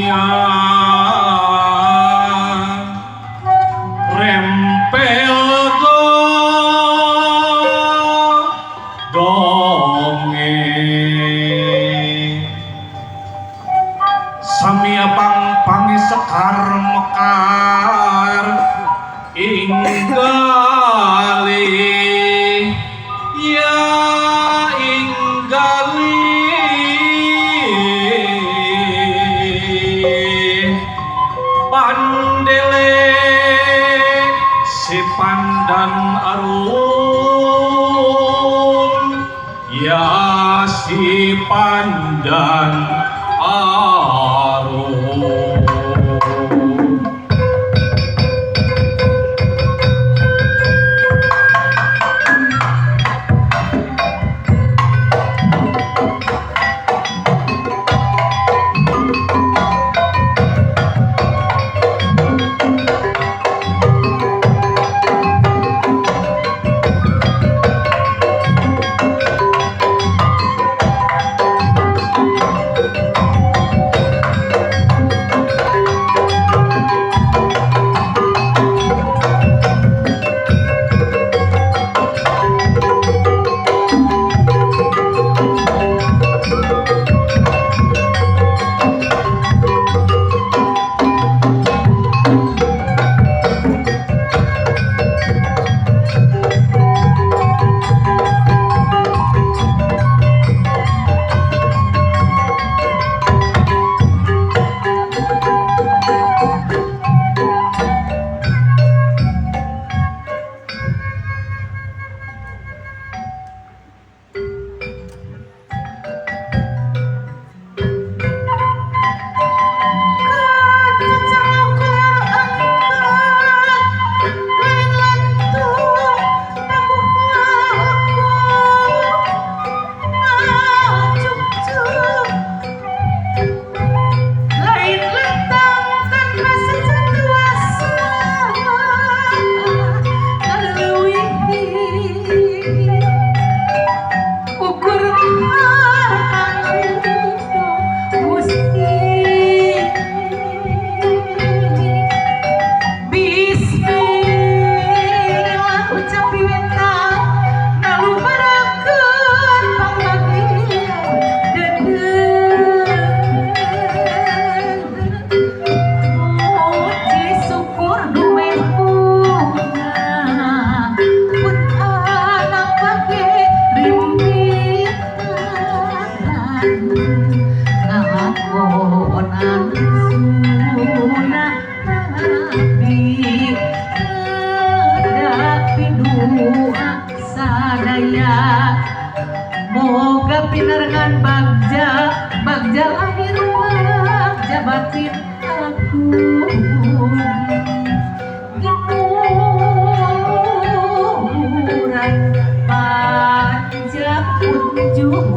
Samia rempel donge Samia pang pangi sekar mekar inggali ya inggali pandele si pandan arum ya si pandan arum. Moga pinarengan bagja, bagja lahir bagja batin aku. Gimuran panjang kunjung.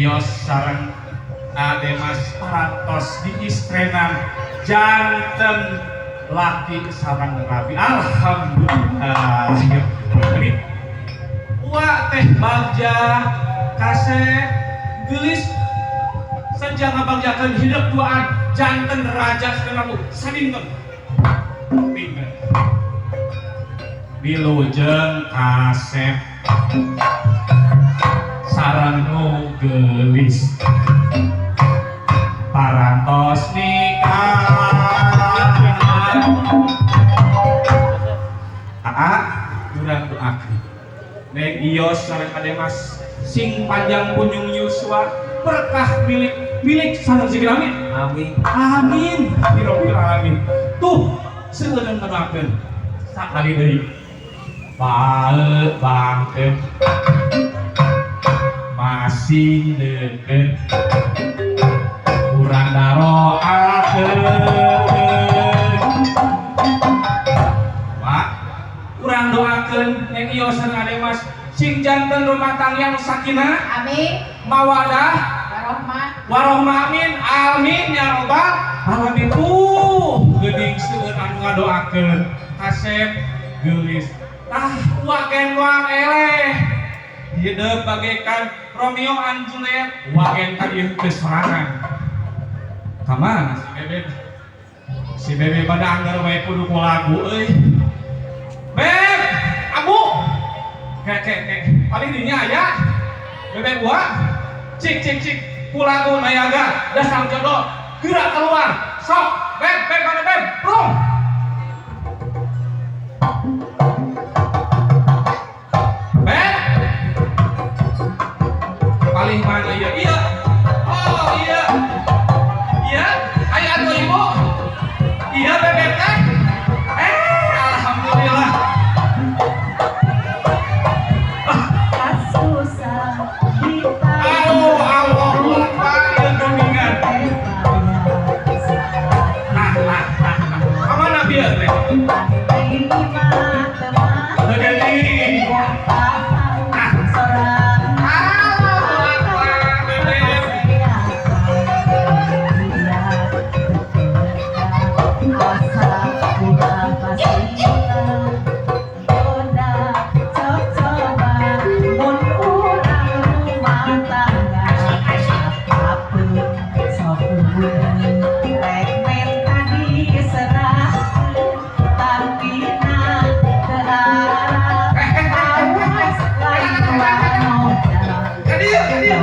Iyos sareng Ade Mas parantos diistrenan janten laki sareng rabi. Alhamdulillah. Jadi Wa teh bagja kasep geulis senja ngabagjakeun hidup duaan janten raja sareng ratu sadinten. Pinten. Wilujeng kasep sareng nu geulis parantos nikah. Aa, urang doakeun Neng Iyos sareng Ade Mas sing panjang punjung yuswa, berkah milik milik sareng sing amin. Amin. Amin ya rabbil alamin. Tuh seueureun ngadoakeun sakali deui bae bangkeun masing deukeut urang daroakeun. Pak, urang doakeun Neng Iyos sareng Ade Mas sing janten rumah tangga yang sakinah, Amin. mawadah, Warohmah. Warohmah. Amin amin ya robbal alamin. Tuh geuning seueur anu ngadoakeun kasep geulis. Tah, wagen wang eleh hidup bagaikan Romeo and Juliet, wagen ka ieu teh sorangan. Ka mana si Bebe? Si Bebe pada anggar wae kudu ku lagu euy. Beb, Abu. Kek kek kek. Paling dinya aya. Bebek gua. Cik cik cik. Ku lagu nayaga dasar jodoh. Gerak keluar. Sok, Beb, Beb mana Beb? Brung. Beb. Paling mana iya? Iya. Oh, iya. Iya, ayo atuh ibu. Iya bebek teh. Alhamdulillah. Kasusah Aduh, Allahu Akbar, ieu geuningan. Nah, nah, nah, nah. Kamana bieu teh? Geuning. Ah. Allahu Akbar, bebek. Ka dieu, ka dieu.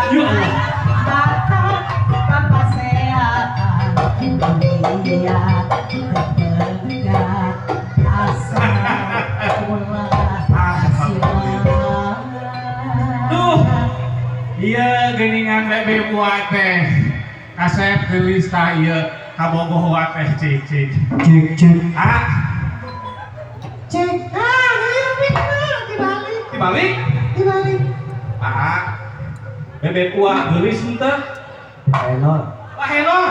Ya Allah. Alhamdulillah. Duh. Iya geuningan bebe buat teh. Kasep geulis tah ieu kabogoh wa teh cik cik. Cek cek. Ah, Cek, ah, iya bener, dibalik, dibalik. Dibalik. Ah. Bebek uah geulis henteu? Enor. Wah, Enor.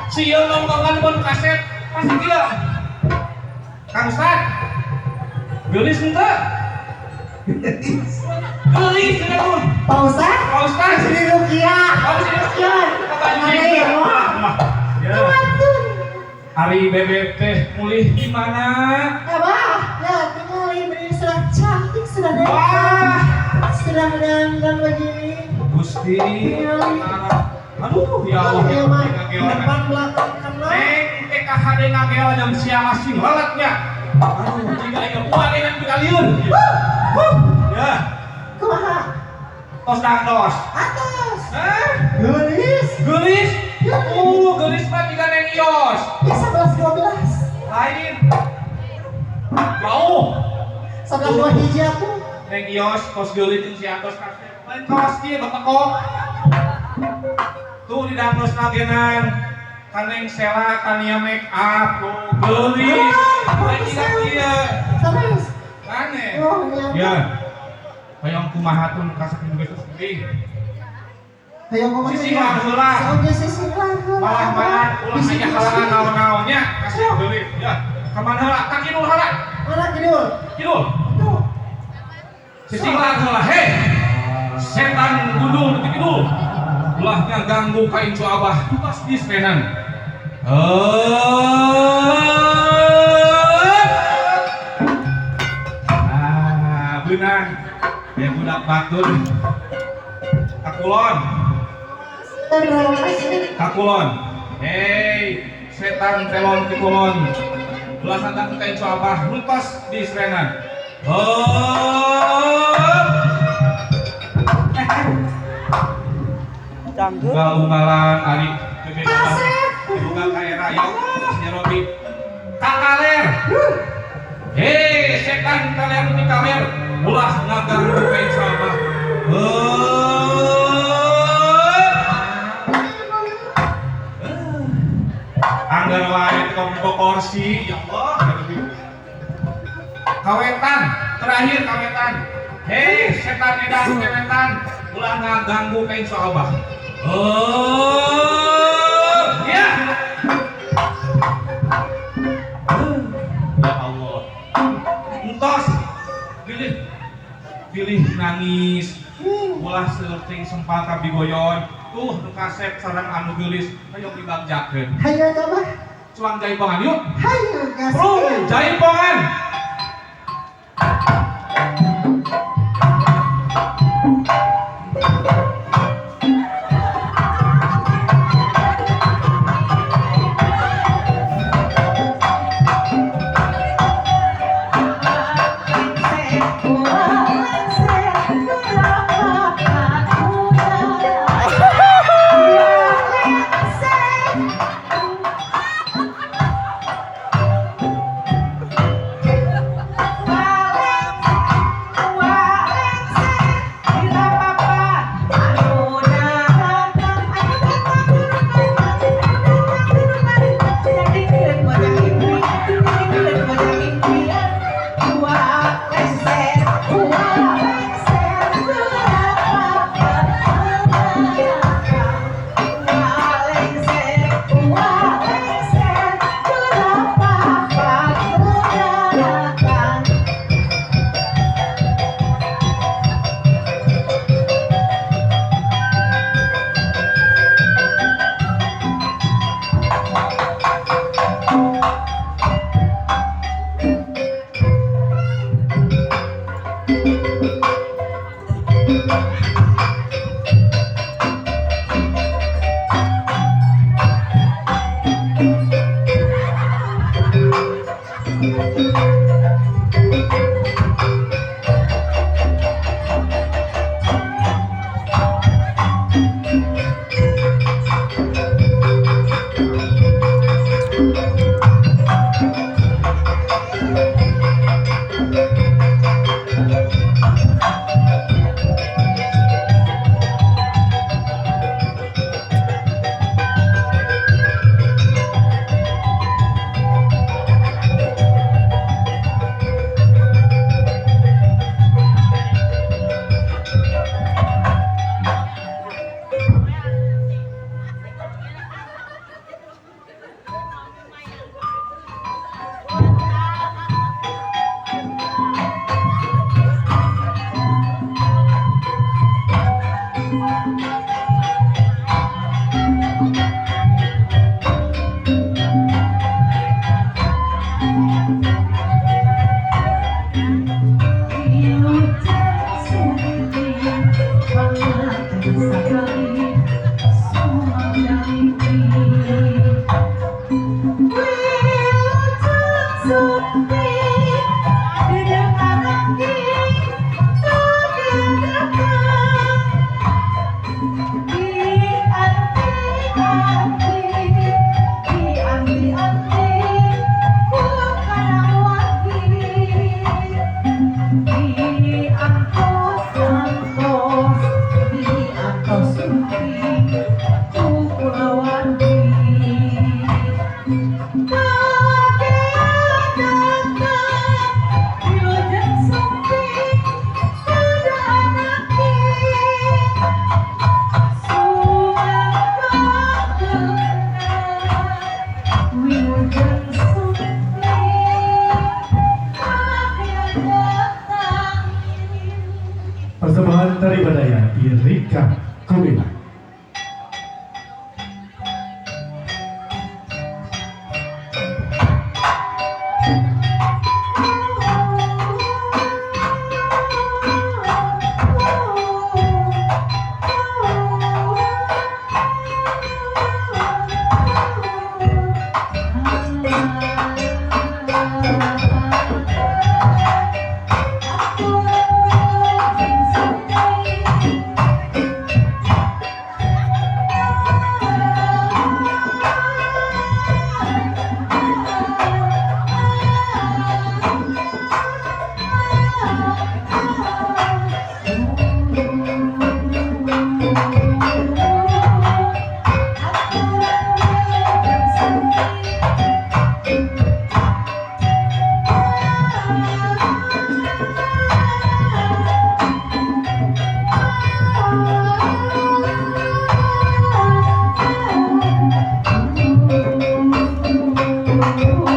Si ieu nongkongan pun kaset pasti dia. Kang Ustad. Geulis henteu? Geulis cenah tuh. Pak Ustad, Pak Ustad. Sini Rukia. Kamu sini. Iya. Mana ya? Ya. Tuh. Ari bebek teh mulih di mana? Abah, ya tinggal ini sudah cantik, sudah dandan, Wah, sudah dandan begini. Gusti. Aduh, ya Allah. Iya, mah. Ngagel. Depan belakang kena. Neng TKHD ngagel jam siang asing leletnya. Aduh, jika ieu buat dengan pikalieun. Ya, Kumaha? Tos dangdos. Atas. Eh, Geulis. Geulis. Geulis mah jiga Neng Iyos. Ya 11 12. Lain. Jauh. 11 dua hiji atuh. Neng Iyos tos geulis jeung si Atos kasep. Lain kawas kieu bapak kok. Tuh di dangdos nagenan. Kaneng Sela kania make up tuh geulis. Lain jiga kieu. Serius. Aneh. Oh, iya. Ya. Hoyong kumaha tuh nu kasep nu geus geuning. Hayang ngomong Sisih heula. Oke, sisih heula. Malah malah ulah aya halangan naon-naonnya kasih geulis. Ya. Ka mana heula? Ka kidul heula. Mana kidul? Kidul. Tuh. Sisih heula. Hei. Setan gundul di kidul. Ulah ngaganggu ka incu abah tugas di serenan. Ah, beunang. Ya budak batur. Kakulon, kakulon. Hei, setan telon ti kulon. Ulah ngaganggu ka incu abah nuntos di serenan. Unggal-unggalan ari Dibuka ka era ya Allah ya Rabbi. Kakaler. Hei, setan kaler di kaler. Ulah ngaganggu ka incu abah. Anggar wae teu kursi ya Allah ya Rabbi. Kawetan, terakhir kawetan. Hei, setan edan kawetan, ulah ngaganggu ka incu abah. Oh, ya. Ya Allah. Entos, pilih, pilih nangis. Ulah seuting sempal kabigoyon. Tuh nu kasep sareng anu geulis hoyong dibagjakeun. Hayo coba. Cuang jaipongan yuk. Hayo gas. Prung jaipongan.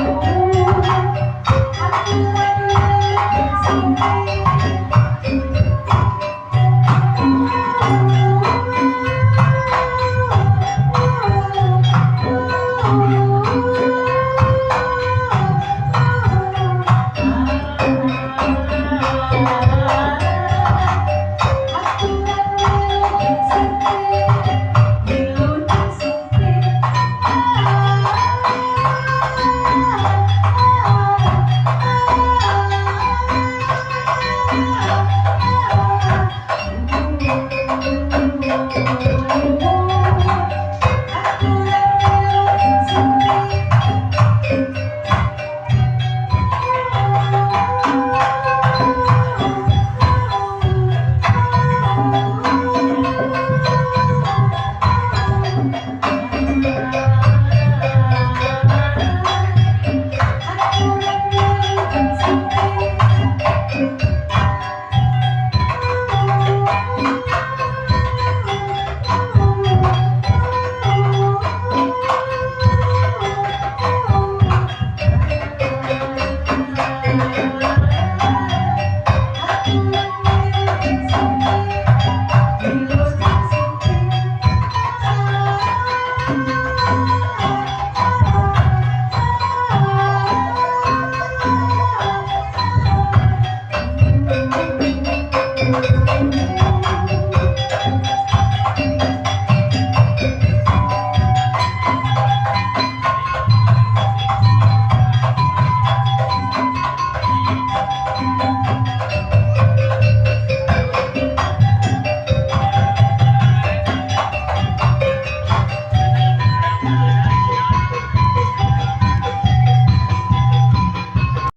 Agung.